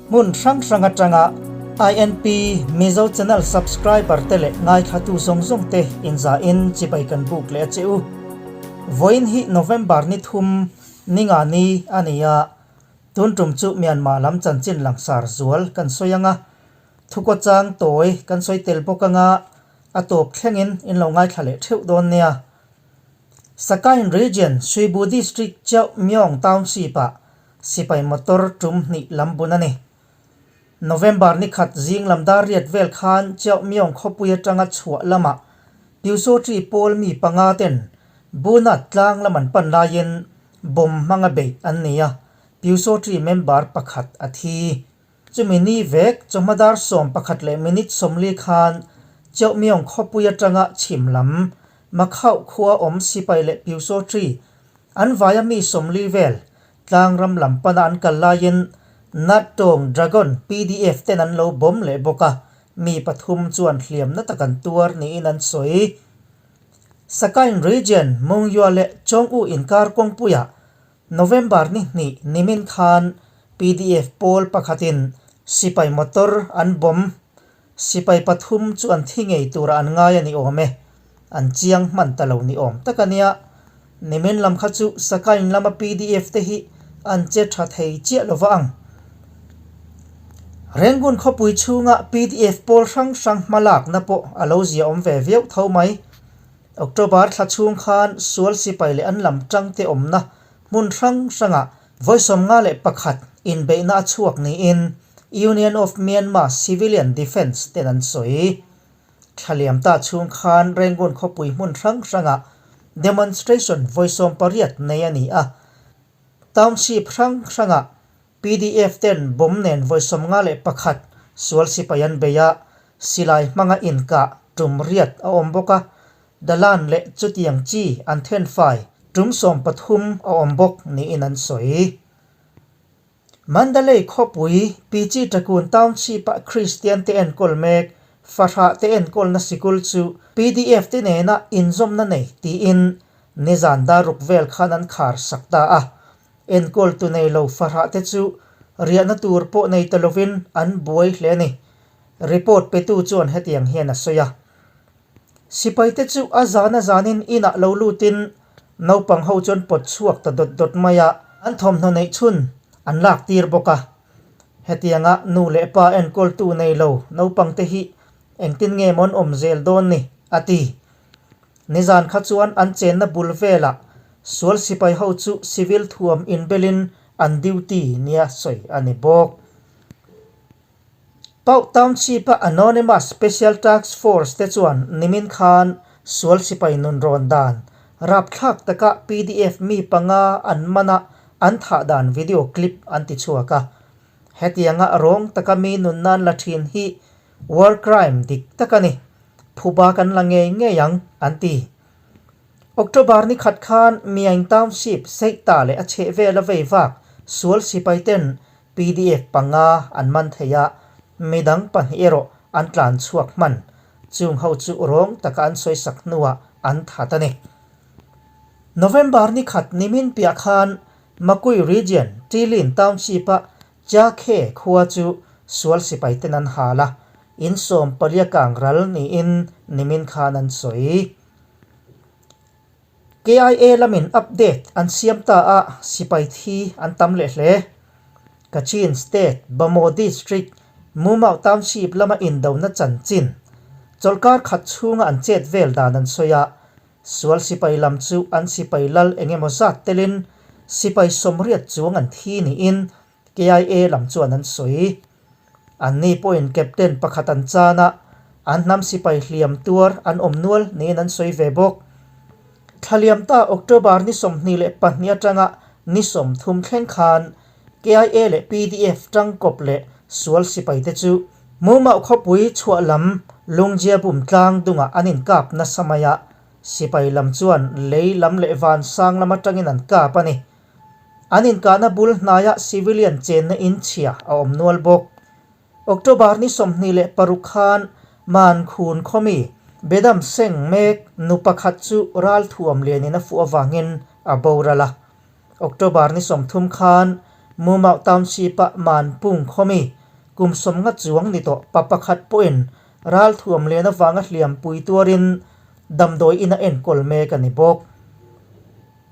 Hmun hrang hrang atanga INP Mizo Channel subscriber te leh ngaithlatu zawng zawng te inzahin chibai kan buk leh a che u. Vawiin hi November ni thum ni nga ni a ni a, tun tum chu Myanmar lam chanchin langsar zual kan sawi ang a, thukaw chang tawi kan sawi tel bawk ang a, a tawp thlengin in lo ngaithla leh theuh dawn nia. Sakain Region, Suibu District Chauh Myong Township-ah sipai motor tum hnih lam bun a ni. November ni khat zing lam dar riat vel khan Chauh Myong khawpui atanga chhuah lamah Pyusawṭi pawl mi panga ten Bunat tlang lam an pan laiin bomb hmanga beih an ni a, Pyusawṭi member pakhat a thi. Chumi ni vek chawhma dar 11 leh minute 40 khan Cheuhmyong khawpui atanga chhim lam Makhauh khua awm sipai leh Pyusawṭi an vaia mi 40 vel tlangram lam pana an kal laiin Nattawng Dragon pdf ten an lo bawm leh bawk a, mi pathum chuan hliamna tak an tuar niin an sawi. Sakain Region, Mungyua leh Chawng-u inkar kawngpuiah November ni hnih nimin khan pdf pawl pakhatin sipai motor an bomb, sipai pathum chu an thi ngei tura an ngai a ni awm e, an chiang hman ta lo ni awm tak a nia. Nimin lam kha chu Sakain lama pdf te hi an che tha thei chiah lova ang. Rangoon khawpui chhunga pdf pawl hrang hrang hmalakna pawh a lo ziaawm ve viau tho mai. October thla chhung khan sual sipai leh an lam tangte awmna hmun hrang hrangah vawi 51 inbeihna a chhuak niin Union of Myanmar Civilian Defence ten an sawi. Thla liam ta chhung khan Rangoon khawpui hmun hrang hrangah demonstration vawi 18 nei a ni a. Township hrang hrangah Pdf ten bomb nen vawi 51 sual sipai an bei a, silai hmanga inkah tum riat a awm bawk a, Dalan leh chutiang chi an thenfai tum 13 a awm bawk niin an sawi. Mandalay khawpui Pichi Takun Township-a Kristian te enkawl mek fahrah te enkawlna sikul chu pdf te nena inzawmna nei tiin nizan daruk vel khan an khar sak ta a, Enkawltu nei lo fahrah te chu riahna tur pawh nei ta lovin an buai hle a ni. Report petu chuan hetiang hian a sawi a. Sipai te chu a zan a zanin inah lo lutin naupang ho chuan pawt chhuak ta dawt dawt mai a, an thawmhnaw neih chhun an lak tir bawk a. Hetianga nu leh pa enkawltu nei lo naupang te hi engtin nge maw an awm zel dawn ni? a ti. Nizan kha chuan an chenna bul velah sual sipai ho chu civil thuam inbelin an duty nia sawi a ni bawk. Pauh Township-a Anonymous Special Task Force te chuan nimin khan sual sipai nun rawn dan rapthlak taka pdf mi panga an mana an thah dan video clip an ti chhuak a. Hetianga rawng taka mi nun nan la thin hi war crime dik tak a ni. Phuba kan la ngei ngei ang, an ti. October ni khat khan Myaing Township Seihta leh a chheh vela vei vak sual sipai ten pdf panga an man thei a, midang pahnih erawh an tlan chhuak hman. Chung ho chu rawng taka an sawisak hnuah an that a ni. November ni khat nimin piah khan Makui Region Ṭilin Township-a Chakhe khua chu sual sipai ten an hal a, in sawm palia kang ral niin nimin khan an sawi. KIA lamin update an siam ta a, sipai thi an tam leh hle. Kachin State, Bamaw District, Mumau Township lama indona chanchin chawlhkar khat chhunga an chet vel dan an sawi a, sual sipai lam chu an sipai lal eng emaw zat telin sipai 80 chuang an thi niin KIA lam chuan an sawi. Anni pawhin captain pakhat an chan a, an hnam sipai hliam tuar an awm nual niin an sawi ve bawk. Thlaliam ta October ni 22 atanga ni 30 thleng khan KIA leh pdf tangkawp leh sual sipai te chu Mumauh khawpui chhuah lam Lungjia bum tlang dungah an inkap nasa mai a, sipai lam chuan lei lam leh van sang lam atangin an kap a ni. An inkahna bul hnaiah civilian chenna in chhia a awm nual bawk. October ni 26 khan Mankhun khawmi Bedam Seng mek nu pakhat chu ral thuam lianin a fuh avangin a boral a. October ni 30 khan Mumauh Township-a Manpung khawmi. Kum 50 chuang ni tawh pa pakhat pawhin ralthuam len avanga hliampui tuarin damdawi ina enkawl mek a ni bawk.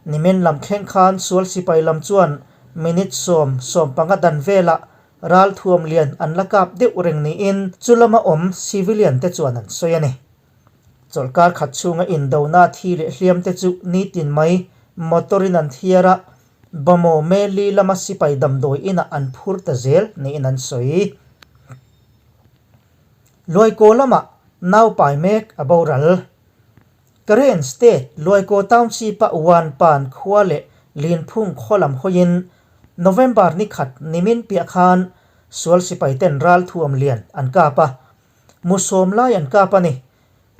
Nimin lam thleng khan sual sipai lam chuan minute sawm, 15 dan velah ralthuam lian an la kap deuh reng niin chu lama awm civilian te chuan an sawi a ni. Chawlhkar khat chhunga indona thi leh hliam te chu nitin mai motor in an thiar a, Bamaw Meli lama sipai damdawi inah an phur ta zel niin an sawi. Luaikaw lamah naupai mek a boral. Karen State Luaikaw Township-a Wanpan khua leh Linphung khaw lam hawiin November ni khat nimin piah khan sual sipaiten ralthuam lian an kap a. Mu sawm lai an kap a ni.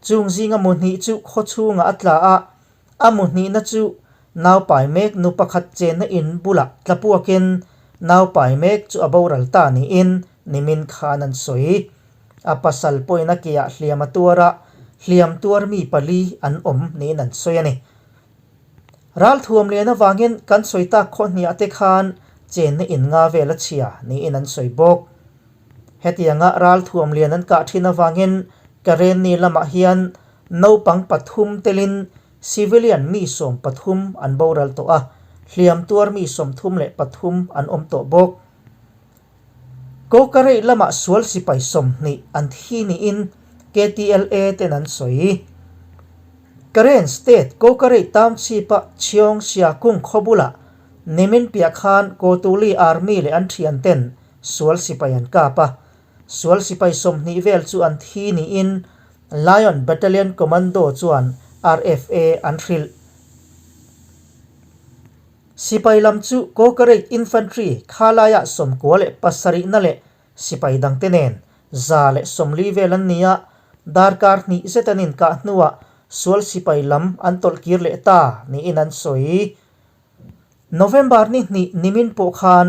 Chung zinga mu hnih chu khaw chhungah a tla a, a mu hnihna chu naupai mek nu pakhat chenna in bulah tla puakin naupai mek chu a boral ta niin nimin khan an sawi. A pasal pawhin a keah hliam a tuar a, hliam tuar mi pali an awm niin an sawi a ni. Ralthuam lian avangin kan sawi tak khaw hniah te khan chenna in nga vel a chhia niin an sawi bawk. Hetianga ralthuam lian an kah thin avangin Karenni lamah hian naupang pathum telin civilian mi 13 an boral tawh a, hliam tuar mi 33 an awm tawh bawk. Kawkarei lamah sual sipai 20 an thi niin KTLA ten an sawi. Karen State Kawkarei Township-a Chiong Siakung khaw bulah nimin piah khan Kawtuli Army leh an thianten Sual sipai an kap a, sual sipai 20 vel chu an thi niin Lion Battalion Commando chuan RFA an hrilh. Sipai lam chu Kawkareit Infantry khalaiah 97na leh sipai dangte nen 140 vel an ni a, darkar hnih zet an inkah hnuah sual sipai lam an tawlh kir leh ta niin an sawi. November ni hnih nimin pawh khan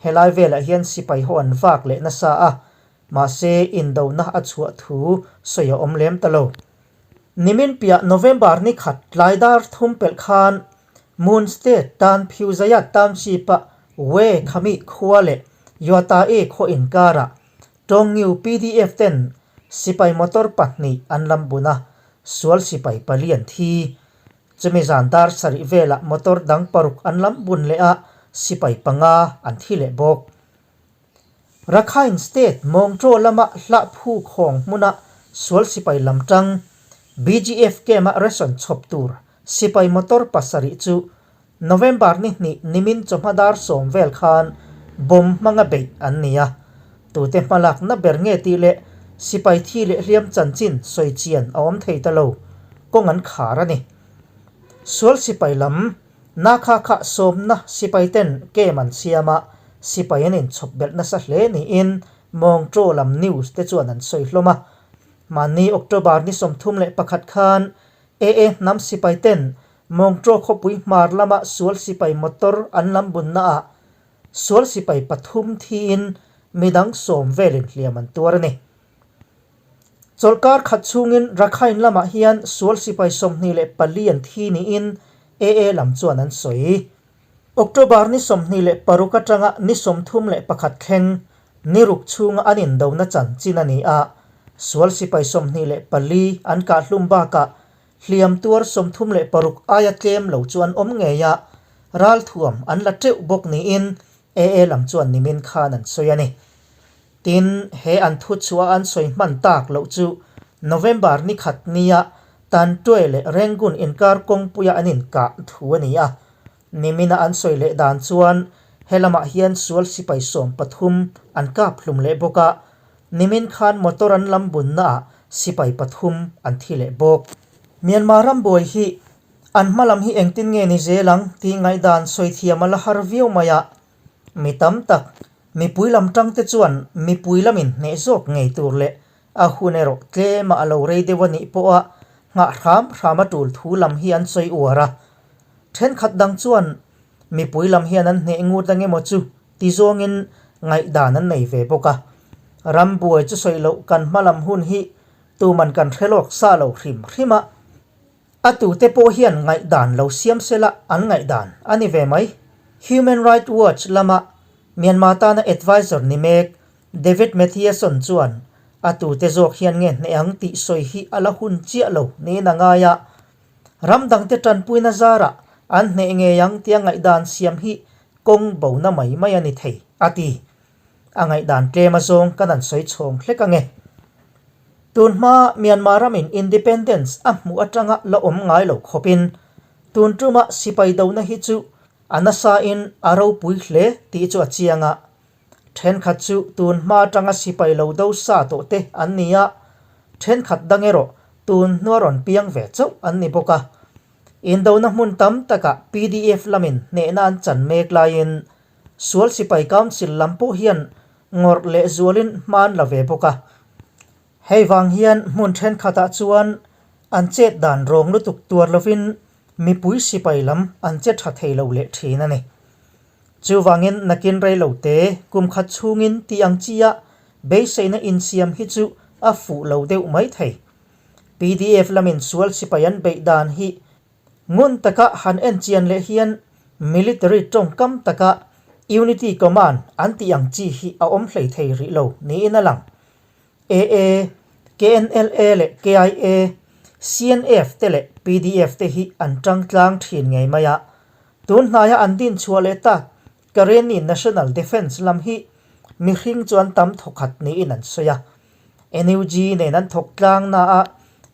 helai velah hian sipai ho an vak leh nasa a, mahse indona a chhuah thu sawi a awm lem ta lo. Nimin piah November ni khat tlai dar thum pelh khan Moon State tan Phiuzaya Township-a We Khami khua leh Yuatae khaw inkarah Tawngngyu pdf ten sipai motor pahnih an lam bun a, sual sipai pali an thi. Chumi zan dar sarih velah motor dang paruk an lam bun leh a, sipai panga an thi leh bawk. Rakhine State Mawngtaw lama Hlahphu khawng hmuna sual sipai lam tang BGF camp-a ration chhawp tur sipai motor pasarih chu November ni hnih nimin chawhma dar sawm vel khan bomb hmanga beih an ni a. Tute hmalakna ber nge tih leh sipai thi leh hliam chanchin sawi chian a awm thei ta lo, kawng an khar a ni. Sual sipai lam Nakha kha sawmna sipai ten camp an siam a, sipai an inchhawp belh nasa hle niin Mawngtaw lam news te chuan an sawi hlawm a. Mahni October ni 31 khan AA hnam sipai ten Mawngtaw khawpui hmar lama sual sipai motor an lam bunnaah Sual sipai pathum thiin midang sawm velin hliam an tuar a ni. Chawlhkar khat chhungin Rakhine lamah hian sual sipai 24 an thi niin AA lam chuan an sawi. October ni 26 atanga ni 31 thleng ni ruk chhunga an indona chanchin a ni a, sual sipai 24 an kahhlum bakah Hliam tuar 36 aia tlem lo chu an awm ngei a, ralthuam an la teuh bawk niin AA lam chuan nimin khan an sawi a ni. Tin, he an thu chhuah an sawi hman tak loh chu November ni khat nia Tantwe leh Rangoon inkar kawngpuia an inkah thu a ni a. Nimina an sawi leh dan chuan he lamah hian sual sipai 13 an kap hlum leh bawk a, Nimin khan motor an lam bunnaah sipai pathum an thi leh bawk. Myanmar ram buai hi an hma lam hi engtin nge ni zel ang tih ngaihdan sawi thiam a la har viau mai a. Mi tam tak, mipui lam tangte chuan mipui lamin hneh zawk ngei tur leh a hun erawh tlema a lo rei deuh a nih pawha nghah hram hram a tul thu lam hi an sawi uar a. Thenkhat dang chuan mipui lam hian an hneh ngut ang emaw chu Ti zawngin ngaihdan an nei ve bawk a. Ram buai chu sawi loh kan hma lam hun hi tuman kan hre lawk sa lo hrim hrim a. A tute pawh hian ngaihdan lo siam sela an ngaihdan a ni ve mai. Human Rights Watch lama Myanmar tana advisor ni mek David Mathiasson chuan a tute zawk hian nge hneh ang tih sawi hi a la hun chiah lo niin a ngai a. Ram dangte tanpuina zarah an hneh ngei ang tia ngaihdan siam hi kawng bona mai mai a ni thei, a ti. A ngaihdan tlem azawng kan han sawi chhawng hlek ange. Tun hma Myanmar ramin independence a hmuh atanga la awm ngai lo khawpin tun tuma sipai dona hi chu a nasain a ropui hle tih chu a chiang a. Thenkhat chu tun hma atanga sipai lo do sa tawh te an ni a, thenkhat dang erawh tun hnua rawn piang ve chauh an ni bawk a. Indona hmun tam takah pdf lamin hnehna an chan mek laiin Sual Sipai Council lam pawh hian ngawrh leh zualin hma an la ve bawk a. Hei vang hian hmun thenkhatah chuan an chet dan rawng lutuk tuar lovin mipui sipai lam an che tha thei lo leh thin a ni. Chuvangin nakin rei lo te kum khat chhungin tih ang chia beiseina insiam hi chu a fuh lo deuh mai thei. Pdf lamin sual sipai an beih dan hi Ngun taka han en chian leh hian military tawngkam taka Unity Command an tih ang chi hi a awm hlei thei rih lo niin a lang. AA, KNLA leh KIA, CNF te leh pdf te hi an tang tlang thin ngei mai a. Tun hnaia an din chhuah leh tak Karenni National Defence lam hi mihring chu an tam thawkhat niin an sawi a. NUG nen an thawk tlang na a,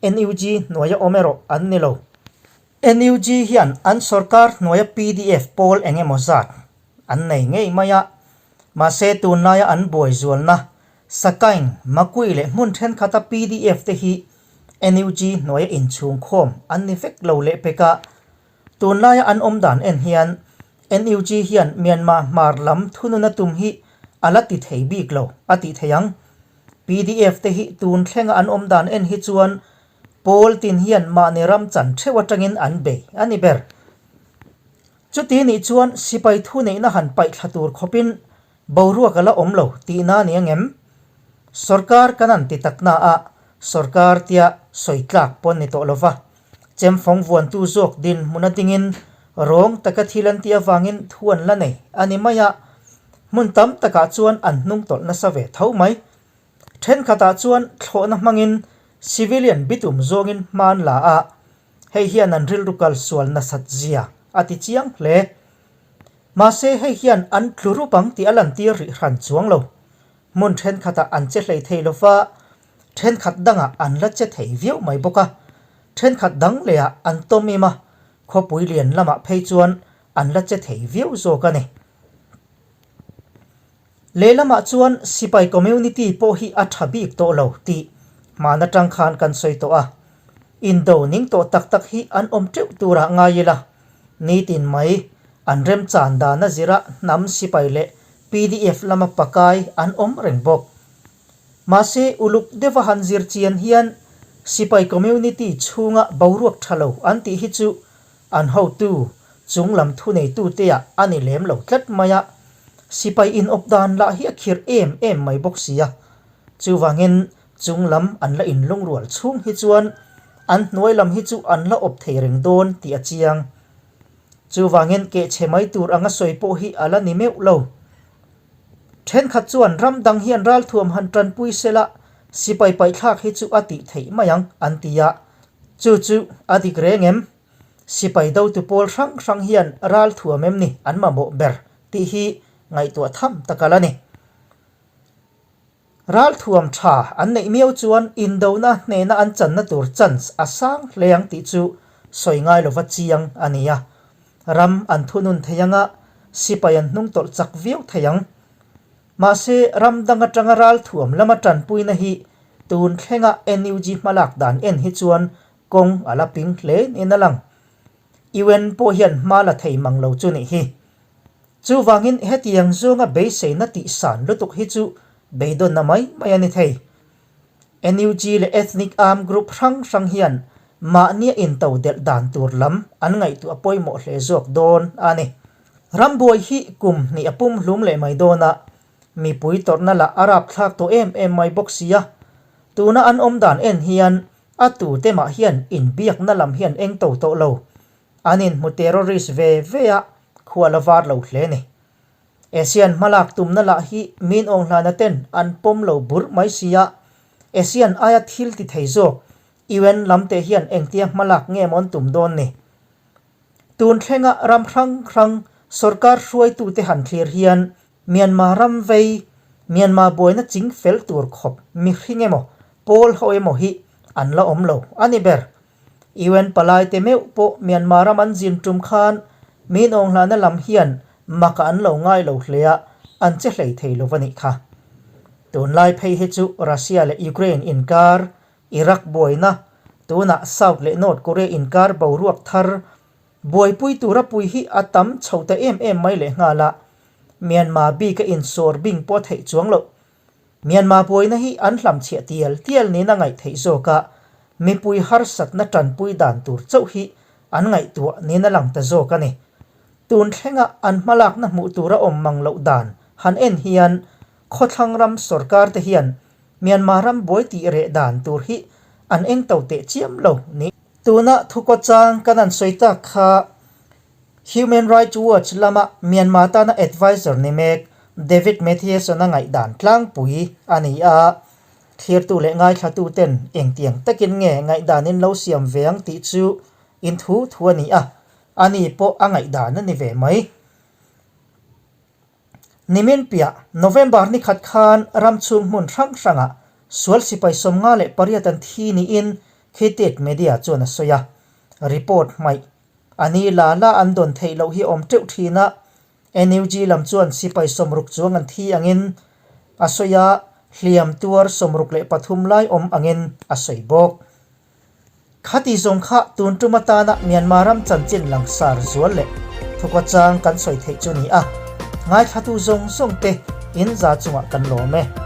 NUG hnuaia awm erawh an ni lo. NUG hian an sorkar hnuaia pdf pawl eng emaw zat an nei ngei mai a, mahse tunlaia an buai zualna Sakaing, Makui leh hmun thenkhata pdf te hi NUG hnuaia inchhungkhawm an ni vek lo leh pek a. Tunlaia an awm dan en hian NUG hian Myanmar hmar lam thununa tum hi a la ti thei bik lo a tih thei ang. Pdf te hi tun thlenga an awm dan en hi chuan pawl tin hian mahni ram chan theuh atangin an bei a ni ber. Chuti nih chuan sipai thuneihna han paih thla tur khawpin boruak a la awm lo tihna a ni ang em? Sorkar kan han ti takna a sorkar tia sawi tlak pawn ni tawh lova. Chemfawng vuantu zawk dinhmun a dingin rawng taka thil an tih avangin thu an la nei a ni mai a, hmun tam takah chuan an hnung tawlh nasa ve tho mai. Thenkhatah chuan thlawhna hmangin civilian bitum zawngin hma an la a, hei hian an rilru kal sual nasat zia a ti chiang hle. Mahse hei hian an tlu rup ang tih a lantir rih hran chuang lo. Hmun thenkhatah an che hlei thei lova, Thenkhat dangah an la che thei viau mai bawk a, thenkhat dang lehah an tawm im a, khawpui lian lamah phei chuan an la che thei viau zawk a ni. Lehlamah chuan sipai community pawh hi a tha bik tawh lo tih hman atang khan kan sawi tawh a, indo ning tawh tak tak hi an awm teuh turah ngai ila, nitin mai an remchan dana zira hnam sipai leh pdf lama pakai an awm reng bawk. Mahse, uluk deuha han zir chian hian sipai community chhunga boruak tha lo an tih hi chu an hotu chung lam thuneituteah a ni lem lo tlat mai a, sipai inawp dan lah hi a khirh em em mai bawk si a. Chuvangin chung lam an la inlungrual chhung hi chuan an hnuai lam hi chu an la awp thei reng dawn tih a chiang. Chuvangin kehchhe mai tur anga sawi pawh hi a la ni meuh lo. Thenkhat chuan ram dang hian ralthuam han tanpui sela sipai paihthlak hi chu a tih theih mai ang an ti a, chu chu a dik reng em? Sipai dotu pawl hrang hrang hian ralthuam em ni an mamawh ber tih hi ngaihtuah tham tak a la ni. Ralthuam tha an neih miau chuan indona hnehna an channa tur chance a sang hle ang tih chu sawi ngai lova chiang a ni a. Ram an thunun thei anga sipai an hnungtawlh chak viau thei ang. Mahse, ram dang atanga ralthuam lama tanpuina hi tun thlenga NUG hmalak dan en hi chuan kawng a la ping hle niin a lang. UN pawh hian hma la thei mang lo chu nih hi. Chuvangin hetiang zawnga beiseina tih san lutuk hi chu beidawnna mai mai a ni thei. NUG leh ethnic armed group hrang hrang hian mahnia into delh dan tur lam an ngaihtuah pawimawh hle zawk dawn a ni. Rambuai hi kum hnih a pum hlum leh mai dawn a, mipui tawrhna lah a rapthlak tawh em em mai bawk si a. Tuna an awm dan en hian a tute mah hian inbiakna lam hian eng to tawh lo. An inhmu terrorist ve ve a, khua la var lo hle ni. ASEAN hmalak tumna lah hi min awng hlana ten an pawm lo burh mai si a, ASEAN aia thil ti thei zawk UN lam te hian engtia hmalak nge maw an tum dawn ni? Tun thlenga ram hrang hrang sorkar hruaitute han thlir hian Myanmar ram vei, Myanmar buaina ching fel tur khawp mihring emaw pawl ho emaw hi an la awm lo a ni ber. UN palaite meuh pawh Myanmar ram an zin tum khan min awnghlahna lam hian maka an lo ngai lo hle a, an che hlei thei lo va nih kha. Tunlai phei hi chu Russia leh Ukraine inkar, Iraq buaina, tunah South leh North Korea inkar boruak thar buaipui tura pui hi a tam chho ta em em mai lehnghal a, Myanmar bika insawr bing pawh a theih chuang loh. Myanmar buaina hi an hlamchhiah tial tial niin a ngaih theih zawk a, mipui harsatna tanpui dan tur chauh hi an ngaihtuah niin a lang ta zawk a ni. Tun thlenga an hmalakna hmuh tura awm mang loh dan han en hian khawthlang ram sorkar te hian Myanmar ram buai tih reh dan tur hi an eng to teh chiam lo ni. Tuna thukawchang kan an sawi tak kha Human Rights Watch lama Myanmar tana adviser ni mek David Mathieson-a ngaihdan tlangpui a ni a, thlirtu leh ngaithlatuten engtiang takin nge ngaihdan in lo siam ve ang tih chu in thu thu a ni a, ani pawh a ngaihdan a ni ve mai. Nimin piah November ni khat khan ram chhung hmun hrang hrangah sual sipai 58 an thi niin Khitit Media chuan a sawi a, report hmaih A ni la la an dawn theih loh hi awm teuh thin a, NUG lam chuan sipai 60 chuang an thi angin a sawi a, hliam tuar 63 lai awm angin a sawi bawk. Khati zawng kha tun tum atana Myanmar ram chanchin langsar zual leh thukawchang kan sawi theih chu ni a, ngaithlatu zawng zawng te in za chungah kan lawm e.